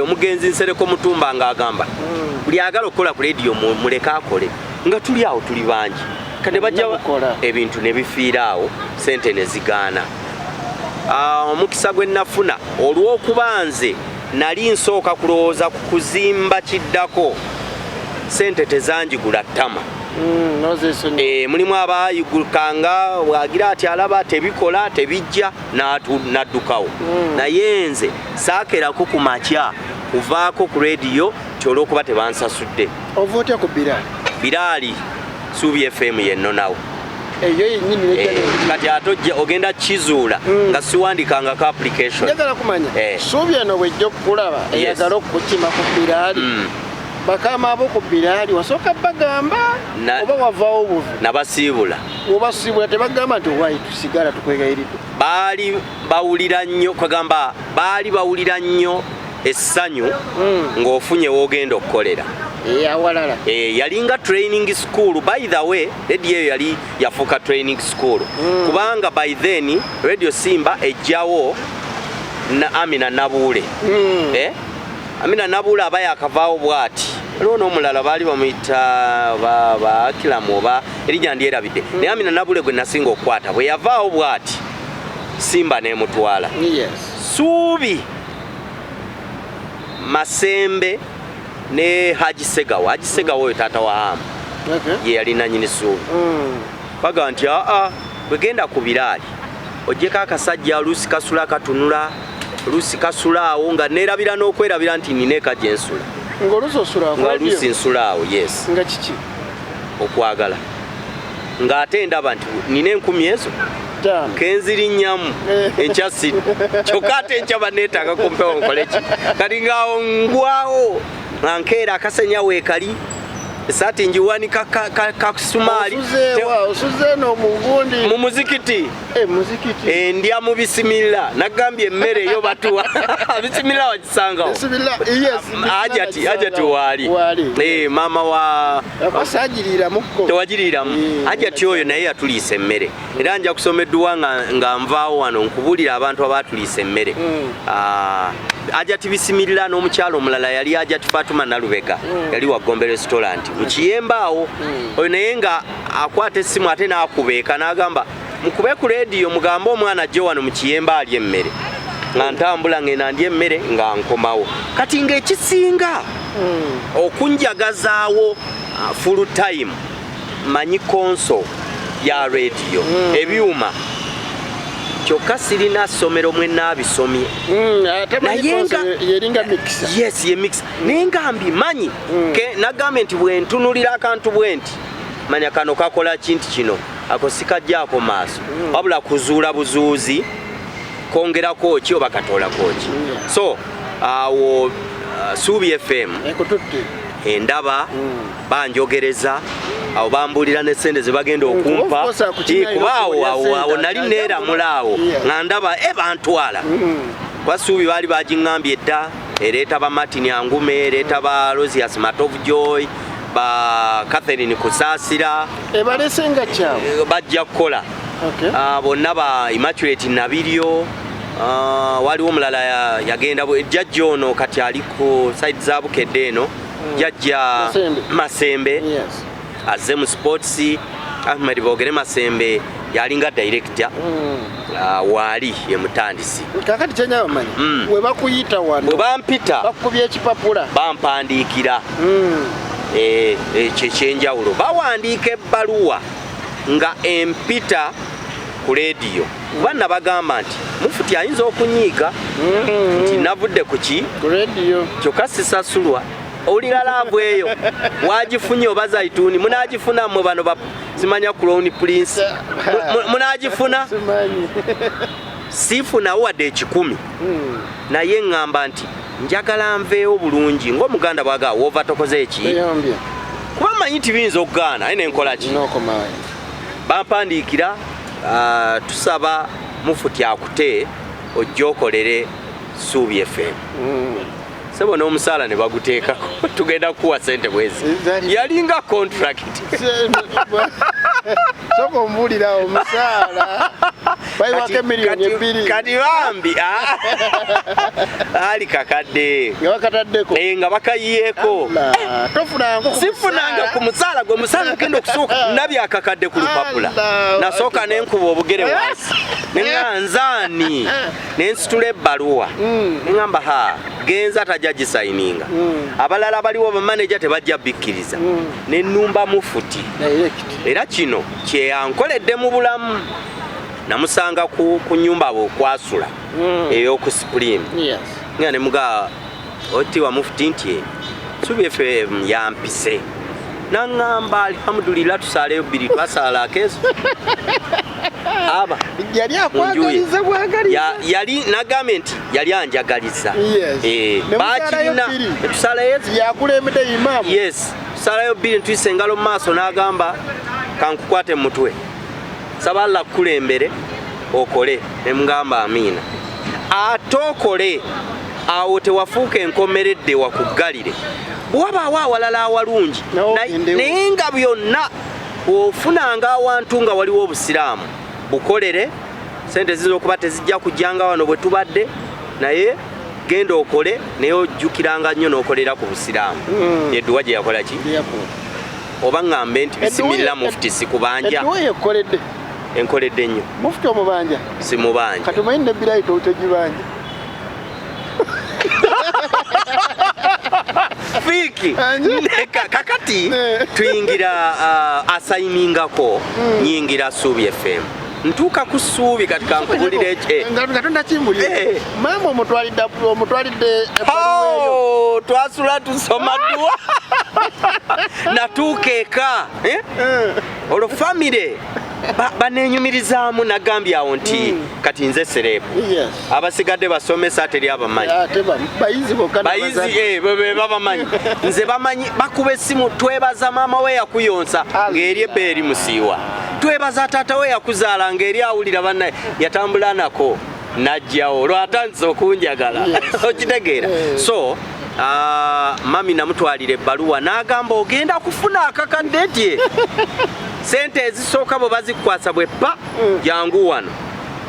Omugenzi Nsereko Mutumba ng'agamba buli agala okukola ku lediyo muleke akole, nga tuli awo tuli bangi. Kati bajja Mukola. ebintu ne bifiira awo, sente ne zigaana. Omukisa gwe nafuna olw'okuba nze nali nsooka kulowooza ku kuzimba kiddako, sente tezanjigula ttama. Nozesonyi. Mulimu abayigulukanga bwagira ati alaba tebikola tebijja n'addukawo, naye nze saakerako ku makya kuvaako ku rediyo ti olw'okuba tebansasudde. Ova otya ku Biraali? Biraali, Suubi FM yennonawo. Eyo yennyini? Kati ate ogenda kizuula nga siwandikangako application. Njagala kumanya, Suubi eno bwejja okukulaba, eyagala okukukima ku Biraali, bakama abo ku Biraali wasooka bagamba oba wavaawo buvi? Nabasiibula. Obasiibula, tebagamba nti wayi tusigala tukwegayiridde? Baali bawulira nnyo, kwagamba baali bawulira nnyo essanyu ng'ofunye w'ogenda okukolera. Awalala. Yalinga training school. By the way, radio eyo yali yafuuka training school, kubanga by then Radio Simba ejjawo na Amina Nabuule. Amina Nabuule aba yakavaawo bwati, waliwo n'omulala baali bamuyita ba Akilamu oba erinnya ndyerabidde, naye Amina Nabuule gwe nasinga okukwata bwe yavaawo bwati, Simba n'emutwala. Suubi, Masembe ne Haji Segawa. Haji Segawa oyo taata wa Hamu, ye yali nanyini Suubi. Baga nti aa, bwegenda ku Biraali ogyeko akasajja oluusi kasula katunula, oluusi kasula awo nga neerabira n'okwerabira nti nina eka gye nsula. Ng'oluusi osula ku Nga radio? oluusi nsula awo, yes. Nga kiki? Okwagala, ng'ate ndaba nti nina 10,000 ezo 5. Kenzirinnyamu enkya sidda, kyokka ate enkya baneetaaga kumpewo nkoleki. Kati ngaawo ngwawo nga nkeera akasenya weekali, esaati ngiwanika kasumaali. Osuzeewa? Osuze eno mu gundi? Mu muzikiti. Muzikiti. Ndya mu bisimilla, nagambye emmere eyo batuwa bisimilla, wagisangawo? Bisimilla, yes. Hajati waali. Waali. Maama wa Akwasagiriramukko. Tewagiriiramu? Hajati oyo naye yatuliisa emmere, era nja kusoma edduwa nga nvaawo wano nkubulira abantu abaatuliisa emmere. Hajati Bisimirira n'omukyalo omulala yali Hajati Fatuma Nalubega, yali wa Gombe Restaurant mu Kiyemba awo. Oyo naye nga akwata essimu ate n'akubeeka n'agamba mukube ku leediyo mugambe omwana ajje wano mu Kiyemba alya emmere. Nga ntambula ngenda ndya emmere nga nkomawo. Kati ng'ekisinga okunjagazaawo full time, manyi console ya rediyo, ebyuma, kyokka sirina ssomero mwe naabisomye. Ate manyi Naye yeringa mixer. Yes, ye mixer, naye nga mbimanyi. Nagambye nti bwe ntunulira akantu bwe nti manya kano kakola ki, nti kino ako sikajjaako maaso, wabula kuzuula buzuuzi kongerako ki oba katoolako ki. So awo Suubi FM Ekututte. Endaba banjogereza. Awo bambuulira ne sente ze bagenda okumpa. Of course, akukinya Kuba awo alina awo okuwulira awo sente. nali neeramula awo nga ndaba e bantwala. Kuba Suubi baali bagiŋŋambye edda, ereeta ba Martin Angume, ereeta ba Rosius Matovu Joy, ba Catherine Kusaasira. Ebalese nga kyabwe. Bajja kukola. Bonna ba Immaculate Nabiryo. Waliwo omulala yagenda jjajja ono kati ali ku side za Bukedde eno, jjajja Masembe. Masembe. Azze mu sports. Ahmed Bogere Masembe yalinga director. Waali ye mutandisi. Kakati kyenyaba manyi, we bakuyita wano, Bwe bampita, bakukubya ekipapula? Bampandiikira. Ekyo ekyenjawulo, bawandiika ebbaluwa nga empita ku leediyo, kuba nabagamba nti mufuti ayinza okunyiiga nti navudde ku ki? Ku rediyo. Kyokka sisasulwa. Owulira love eyo wagifunye oba zaituni munagifuna mmwe bano simanya Crown Prince. Munagifuna? Simanyi. Siifunawo wadde 100. Naye ŋŋamba nti njagala nveewo bulungi ng'omuganda bwaga woova tokoze eki. Eyombye. Kuba mmanyi nti biyinza okugaana, naye nenkola ki? Nokomayo. Bampandiikira, tusaba mufuti akute ojje okolere Suubi FM. Sebo n'omusaala ne baguteekako, tugenda kukuwa sente bwezi. Yalinga contract. Soka ombuulira omusaala bayiwako emiliyoni 2. Kati bambi ali kakadde. Nga bakataddeko. Nga bakayiyeeko. Allah, tofunanga ku Sifunanga ku musaala gwe. Musaala gugenda okusooka nabye akakadde ku lupapula. Allah. Nasooka nenkuba obugere wansi, neŋŋa nzaani, nensitula ebbaluwa, neŋŋamba ha genza tajja gisayininga, abalala baliwo bamaneja tebajja bikkiriza, nenumba mufuti. Direct. Era kino kyeyankoledde mu bulamu, namusanga ku nyumba bweokwasula ey'oku Supreme. Nga ne muga otiwa mufuti nti Suubi FM yampise, naŋŋamba alhamdulillah, tusaaleyo bbiri, twasaala akeeso aba Yali mu nju ye. akwagaliza bwagaliza. Yali nagambye nti yali anjagaliza. Ne musaalayo Bakirina. bbiri. Tusalayo. Yakulembedde imaamu. Yes, tusalayo bbiri, ntuyisa engalo mu maaso, n'agamba kankukwate mu mutwe, saba Allah kukulembere okole, nemugamba amiina, ate okole awo tewafuuka enkomeredde wakuggalire bwewabaawo awalala awalungi. Nawo ogendewo. Naye nga byonna bw'ofunanga awantu nga waliwo obusiraamu bukolere, sente ziyinza okuba tezijja kujjanga wano bwe tubadde, naye genda okole, naye ojjukiranga nnyo n'okolera ku busiraamu. Edduwa gye yakola ki? Oba ŋŋambe nti bisimilla mufuti sikubanja. Edduwa eyo ekkoledde? Enkoledde nnyo. Mufuti omubanja? Simubanja. Kati omanyi nebirayi tegibanja. Fiiki. Anje? Kakati tuyingira, asayiningako, nyingira Suubi FM, ntuuka ku Ssuubi. Kati kankubulire Nga tonakimbulira, maama omutwalidde ebbaluwa eyo? Oh, twasula tusoma dduwa. Natuuka eka, eh? Olwo famire banenyumirizaamu. Nagambye awo nti kati nze celeb, abasigadde basomesa teri abamanyi. Ate bayizi bokka. Bayizi. N'abazadde. Be babamanyi, nze bamanyi bakuba essimu, twebaza maama we yakuyonsa ng'eri ebba eri musiiwa, twebaza taata we yakuzaala ng'eri awulira bannaye yatambula nako najjawo lwatandise okunjagala. Okitegeera? So mami namutwalira ebbaluwa, n'agamba ogenda kufuna akakadde tye sente ezisooka bwe bazikukwasa bwe pa jangu wano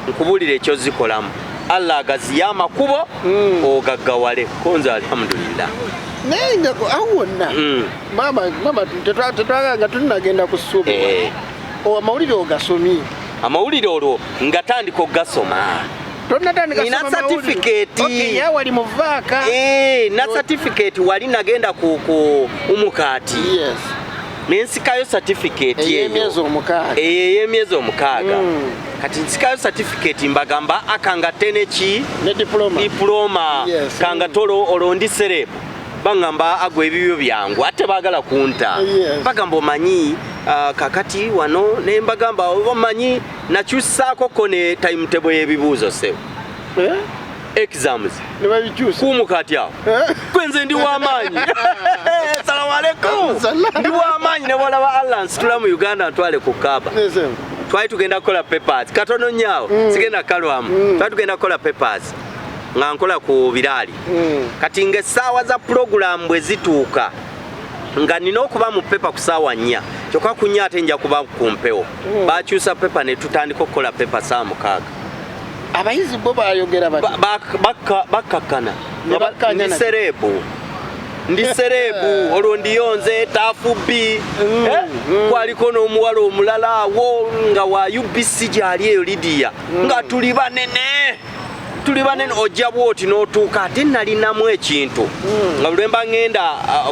nkubulira ekyozikolamu, Allah agaziye amakubo ogaggawale konze, alhamdulillah. Naye nga awo wonna, maama tetwagala nga tulinagenda ku ssuubi. Amawulire ogasomye? Amawulire olwo nga tandika okugasoma. Tonatandika Nina soma mawulire. certificate. Okay, ya wali mu vaaka. Na certificate wali nagenda ku umukaati, nensikayo certificate eyo. Ey'emyezi 6. Eyo ey'emyezi 6. Kati nsikayo certificate, mbagamba akangate neki? Ne diploma. Diploma. Kangate olwo ndi celeb, baŋŋamba agwa ebibyo byangu, ate baagala kunta. Bagamba omanyi, kakati wano ne mbagamba omanyi nakyusaako ko ne timetable y'ebibuuzo sebo. Eh? Exams. Ne babikyusa. Kumukati awo kwenze ndi w'amaanyi. Salamu Alaikum. Ndi w'amaanyi ne bwolaba Allah nsitula mu Uganda ntwale ku Kaaba. Twali tugenda kukola papers katono nnyo awo, sigenda kalwamu. Twali tugenda kukola papers nga nkola ku biraali. Kati ng'essaawa za pulogulaamu bwe zituuka nga nina okuba mu pepa ku ssaawa 4, kyokka ku 4 ate nja kuba ku mpewo. Bakyusa pepa ne tutandika okukola pepa saa 6. Abayizi bo bayogera bati Bakkakkana. Ne bakkaanya Ndi sereebu, ndi sereebu, olwo ndiyonze taafu b. Kwaliko n'omuwala omulala awo nga wa UBC gyali eyo Lidiya, nga tuli banene, tuli banene, ojja bwoti n'otuuka. Ate nalinamu ekintu nga buli lwemba ŋŋenda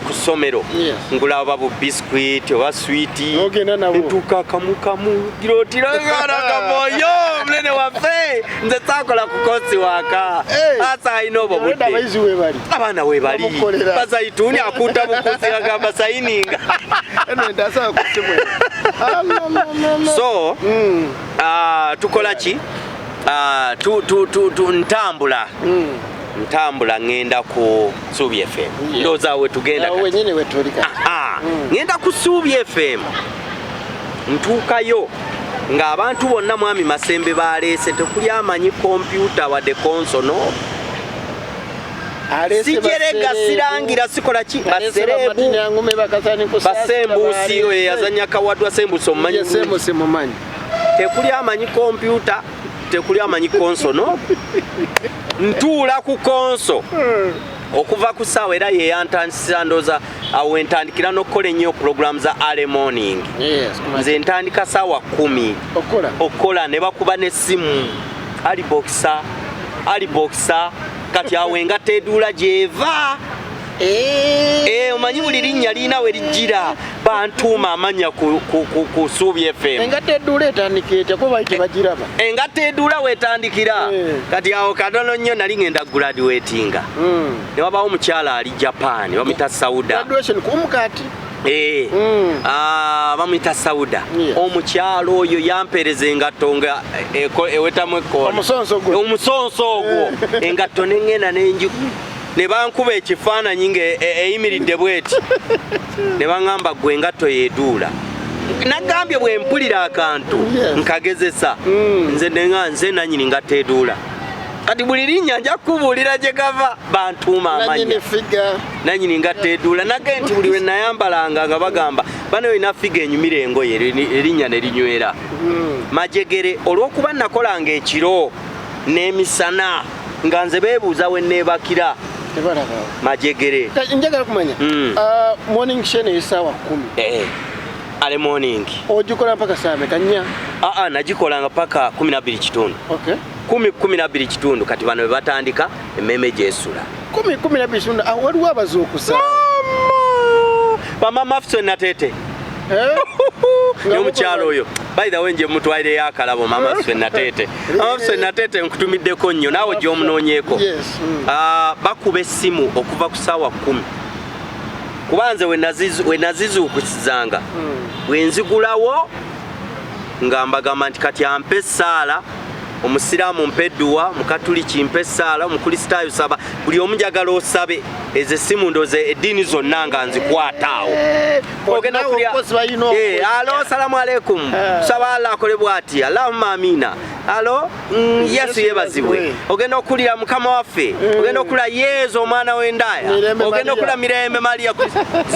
ku ssomero ngulaba bu biscuit oba swiiti. N'ogenda nabwo. Ntuuka kamu kamu girotiragaragamboyo munene waffe. Nze saakola ku kosi waka asa alina obwo Already budde. Abayizi we bali. Abaana we bali. Bamukolera. Bazaituni akuuta bukusi agamba sayininga. Eno endasa ku ssimu. So tukola ki? Ntambula, ntambula ŋŋenda ku Suubi FM. Ndowooza we tugenda Awo kati. Wenyini wetuli kati. Aha, ŋŋenda ku Suubi FM, ntuukayo ng'abantu bonna mwami Masembe baleese, tekuli amanyi kompyuta wadde konsono. Aleese Sijerega. Basereebu. Sirangira, sikola ki. Aleese Basereebu. Bamartin Angume, Bakasani Kusaasira, Basembusi oyo yazanya Kawadwa Sembusi omumanyi? Ye Sembusi mumanyi. Tekuli amanyi kompyuta, tekuli amanyi konsono. Ntuula ku konso okuva ku ssaawa era yeyantandisisa, ndooza awo wentandikira n'okukola ennyo puroguramu za early morning. Nze ntandika saawa 10 Okukola. Okukola, ne bakuba n'essimu, alibokisa, alibokisa. Kati awo engatta eduula gyeva. Eh, omanyi buli linnya lirina we lijjira, bantuuma amannya ku Suubi FM. Engatta edduula etandika etya, kuba bali tebagiraba? Engatta eduula wetandikira. Kati awo katono nnyo nali ngenda graduatinga, ne wabawo omukyala ali Japan bamuyita Sauda. Graduation ku mukati. Eh, bamuyita Sauda. Omukyalo oyo yampeereza engatto nga ewetamu ekkoona. Omusonso gwe. Omusonso ogwo, engatto neŋŋenda nenji ne bankuba ekifaananyi nga eyimiridde bweti, ne baŋŋamba, "Gwe engatto yeeduula." Nagambye bwe mpulira akantu nkagezesa. Nze nenga nze nanyini ngatto eduula. Kati buli linnya nja kukubuulira gye gava, bantuuma nanyini amannya. Figa. Nanyini ngatto eduula. Nage nti buli lwe nayambalanga nga bagamba bano olina figa enyumira engoye, erinnya ne linywera. Majegere, olw'okuba nakolanga ekiro n'emisana, nga nze beebuuza we neebakira. Tebalaba. Majegere. Njagala kumanya, morning show esaawa 10, Eh, early morning. Ogikola mpaka saa meka? 4? Aa, nagikolanga paka 12 kitundu. 10, 12 kitundu. Kati bano bwe batandika emmeeme gyesula. 10, 12 kitundu. Ah, waliwo abazuukusa. Bamama Afuse Natete. Eh? Nga omukyalo oyo, by the way, nje mutwalireyo akalabo. Mama Afuse Natete, Mama Afuse Natete, nkutumiddeko nnyo naawe gy'omunoonyeeko. Yes. Ah, bakuba essimu okuva ku ssaawa 10, kuba nze we nazizuukusizanga, bwe nzigulawo nga mbagamba nti kati ampe essaala, omusiraamu mpe edduwa, mukatuliki mpe essaala, omukristaayo saba, buli omu njagala osabe. Ezo essimu ndooza eddiini zonna nga nzikwata awo. Ogenda Bonna kulya. of course balina Alo, salamu aleikum. Saba Allah akole bwati, allahumma amina. Alo, Yesu yebazibwe. Ogenda okulira Mukama waffe, ogenda okulira Yesu omwana w'endaaya. Mirembe Ogenda Maria. okulira mirembe Maria.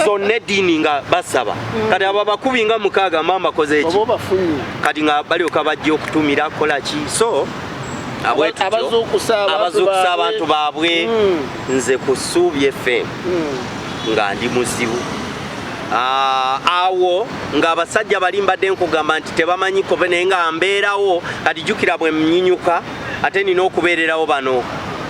Zonna eddiini nga basaba. Kati abo abakubi nga 6 mba mbakoze eki? Oba obafunye. Kati nga balyoka bajja okutumira kukola ki? So bwe tutyo, Abazuukusa abantu abazuukusa baabwe. abantu baabwe. Nze ku Suubi FM nga ndi muzibu. Ah, awo ng'abasajja bali mbadde nkugamba nti tebamanyi kobe, naye nga mbeerawo. Kati jjukira bwe mnyinyuka, ate nina okubeererawo bano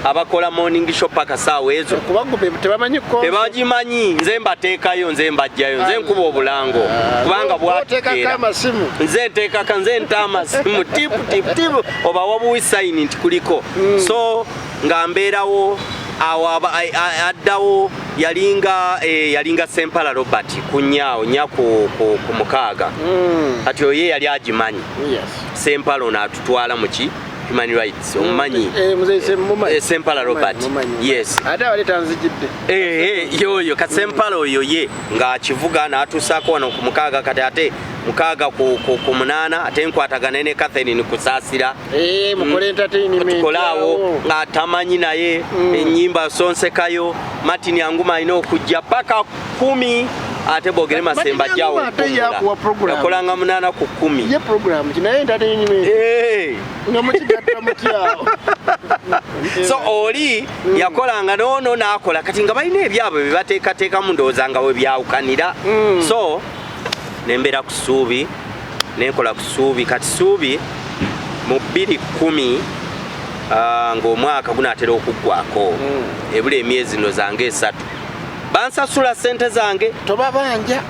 abakola morning show paka saawa ezo. Kuba gwe tebamanyi ko. Tebagimanyi, nze mbateekayo, nze mbajjayo, nze nkuba obulango kubanga Oteekako bwatukeera. amasimu. Nze nteekaka, nze nta amasimu, tipu tipu tipu, oba wabuwi sayini nti kuliko. So nga mbeerawo awo, addawo yalinga Sempala Robert ku nyaawo nya ku 6. Kati oyo ye yali agimanyi. Sempala ono atutwala muki Human Rights, omumanyi? Sempala Robert. Yes. Ate abale tanzijidde. Yoyo Kasempala oyo ye ng'akivuga n'atuusaako wano ku 6, kati ate 6 ku 8 ate nkwatagane ne Catherine Kusaasira. Mukole entertainment. Tukole awo ng'atamanyi naye ennyimba sonsekayo. Martin Anguma alina okujja paka 10, ate Bogere Masemba Martin ajjawo Anguma ate yakuwa program. Yakolanga 8 ku 10. Ye program ki naye entertainment. Nga mukigatta mutyawo. So oli yakolanga noono n'akola, kati nga balina ebyabwe bye bateekateekamu, ndowooza nga we byawukanira. So nembeera ku Ssuubi, nenkola ku Ssuubi. Kati Ssuubi mu 2010, ng'omwaka gunaatera okuggwako, ebula emyezi no zange 3, bansasula ssente zange. Tobabanja.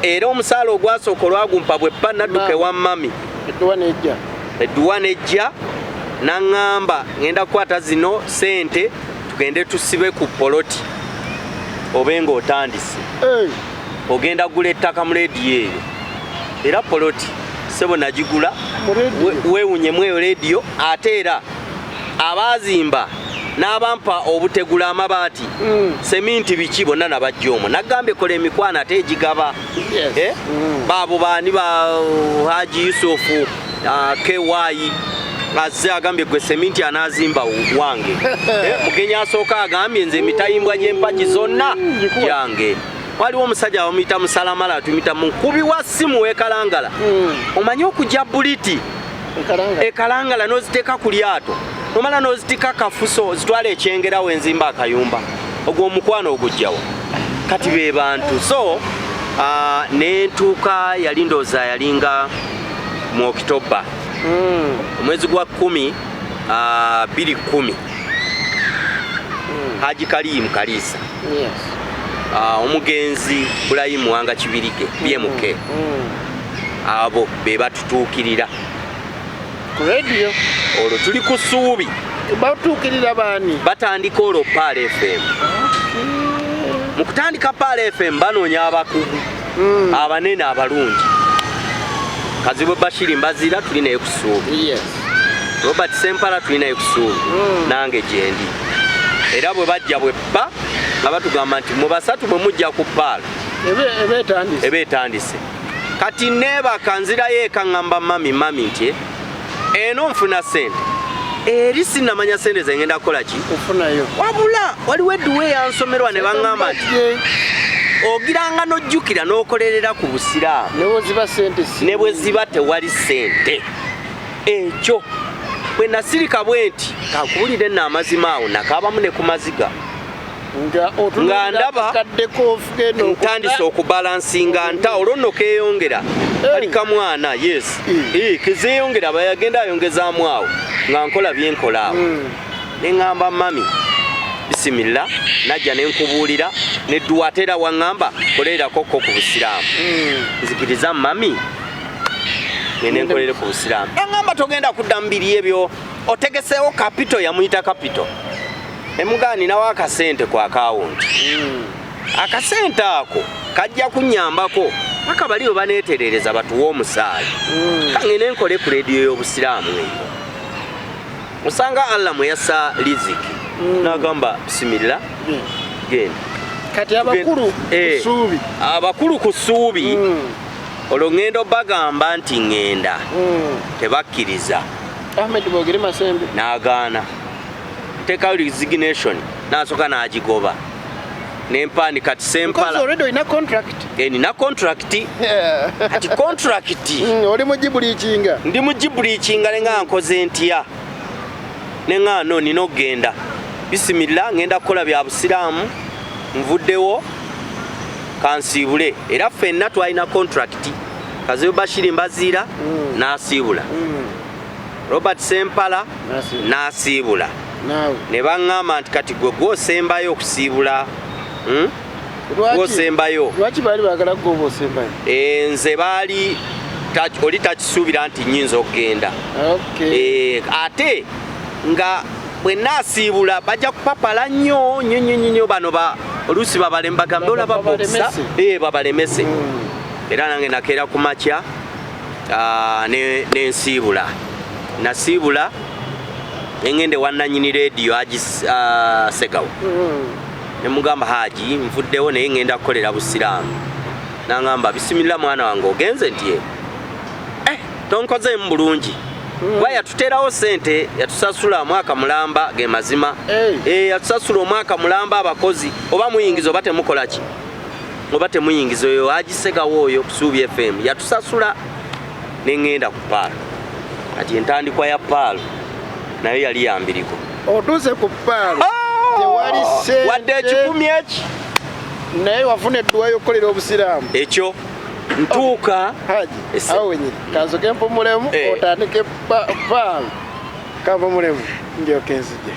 Era omusaala ogwasooka olwagumpa bwe bba nadduka ewa mami. Edduwa nejja. Edduwa nejja, naŋŋamba ŋŋenda kukwata zino ssente tugende tusibe ku poloti obe ng'otandise. Ogenda kugula ettaka mu leediyo eyo. Era poloti ssebo nagigula. Mu leediyo? Weewunyemu eyo leediyo, ate era abaazimba n'abampa obutegula, amabaati, seminti, biki bonna nabajja omwo. Nagambye kola emikwano ate egigaba. Baabo baani ba Haji Yusufu, KY azze agambye gwe seminti anaazimba wange. Mugenyi asooka agambye nze emitayimbwa gy'empagi zonna gyange. Waliwo omusajja bamuyita Musalamala, tumuyita mukubi wa ssimu w'ekalangala. Omanyi okujja buliti ekalangala n'oziteeka ku lyato, nomala n'ozitika kafuso, zitwala ekyengera wenzimba akayumba, ogwo omukwano ogujjawo. Kati be bantu. So nentuuka, yali ndowooza yalinga mu Okitoba, omwezi gwa 10, 2010, Haji Kalimu Kaliisa, omugenzi Bulayimu Wanga Kibirige BMK, abo be batutuukirira ku radio. Olwo tuli ku Ssuubi. Batuukirira baani? Batandika olwo Pearl FM. Mu kutandika Pearl FM banoonya abakugu abanene abalungi. Kazibwe Bashiri Mbazira tuli naye ku Ssuubi, Robert Sempala tuli naye ku Ssuubi, nange gyendi. Era bwe bajja bwe bba nga batugamba nti mu basatu bwe mujja ku Pearl Ebe etandise. Eba etandise. Kati neebaka, nzirayo eka, ŋŋamba mami, mami nti eno nfuna ssente, eri sinnamanya ssente ze ngenda kukola ki. Ofunayo. Wabula waliwo edduwa eyansomerwa ne baŋŋamba nti ogiranga n'ojjukira n'okolerera ku busiraamu. Ne bwe sente si. Ne bwe ziba tewali ssente. Ekyo bwe nasirika bwe nti kankubulire nno amazima, awo nakaabamu ne ku maziga. Nga Nga ndaba kaddeko genda. Ntandise okubalansinga nta olwo nno keeyongera kali kamwana, yes. Kezeeyongera bayagenda ayongezaamu awo nga nkola byenkola awo, ne ŋŋamba mami bisimilla, najja ne nkubuulira nedduwa, ate era waŋŋamba kolererako ko ku busiraamu. Nzikiriza mami ngende nkolere ku busiraamu. Aŋŋamba togenda kudda mu biri ebyo, otegeseewo capital, yamuyita capital. Emugaa ninawo akasente ku akawunti, akasente ako kajja kunnyambako paka bali bwe baneeterereza batuwe omusaayi, kangende nkole ku leediyo y'obusiraamu eyo. Osanga Allah mwe yassa riziki, n'agamba bisimilla, genda. Kati abakulu kusuubi? Abakulu ku Ssuubi, olwo ŋŋenda obagamba nti ŋŋenda, tebakkiriza. Ahmed Bogere Masembe. N'agaana. Nteekayo resignation, n'asooka n'agigoba, nempandi kati Because Sempala already olina contract. Nina contract, kati contract Oli mu gibreachinga. Ndi mu gibreachinga, nenga nkoze ntya, neŋa no nina okugenda, bisimilla, ŋŋenda kukola bya busiraamu, nvuddewo, kansiibule. Era ffenna twalina contract. Kazibu Bashiri Mbaziira n'asiibula, Robert Sempala N'asiibula. n'asiibula. Naawe. Ne baŋŋamba nti kati gwe gwosembayo okusiibula, Lwaki? Gwosembayo. Lwaki baali baagala kugoba osembayo? Nze baali oli takisuubira nti nnyinza okugenda. Ate nga bwe naasiibula bajja kupapala nnyo nnyo nnyo nnyo nnyo, bano ba oluusi babalemu bagambe olaba boxer. Babalemese. Babalemese. Era nange nakeera ku makya, nensiibula. Nasiibula nengenda ewa nanyini rediyo Haji Segawa. Nemugamba, "Haji, nvuddewo naye ngenda kukolera busiraamu." Nangamba, "Bisimilla mwana wange, ogenze?" Nti, "Eh, tonkozeemu bulungi." Kuba yatuteerawo sente, yatusasula omwaka mulamba, ge mazima. Hey. Eh, yatusasula omwaka mulamba abakozi, oba muyingiza oba temukola ki, oba temuyingiza. Oyo Haji Segawa oyo ku Suubi FM yatusasula. Neŋŋenda ku Pearl. Kati entandikwa ya Pearl nayo yali yambiriko. Otuuse ku Pearl, tewali sente. Wadde ekikumi eki. Naye wafuna edduwa y'okukolera obusiraamu. Ekyo ntuuka. Haji, awo wenyini kansoke mpumulemu. Eh. Otandike Pearl. Kampumulemu, ndyoke nzije.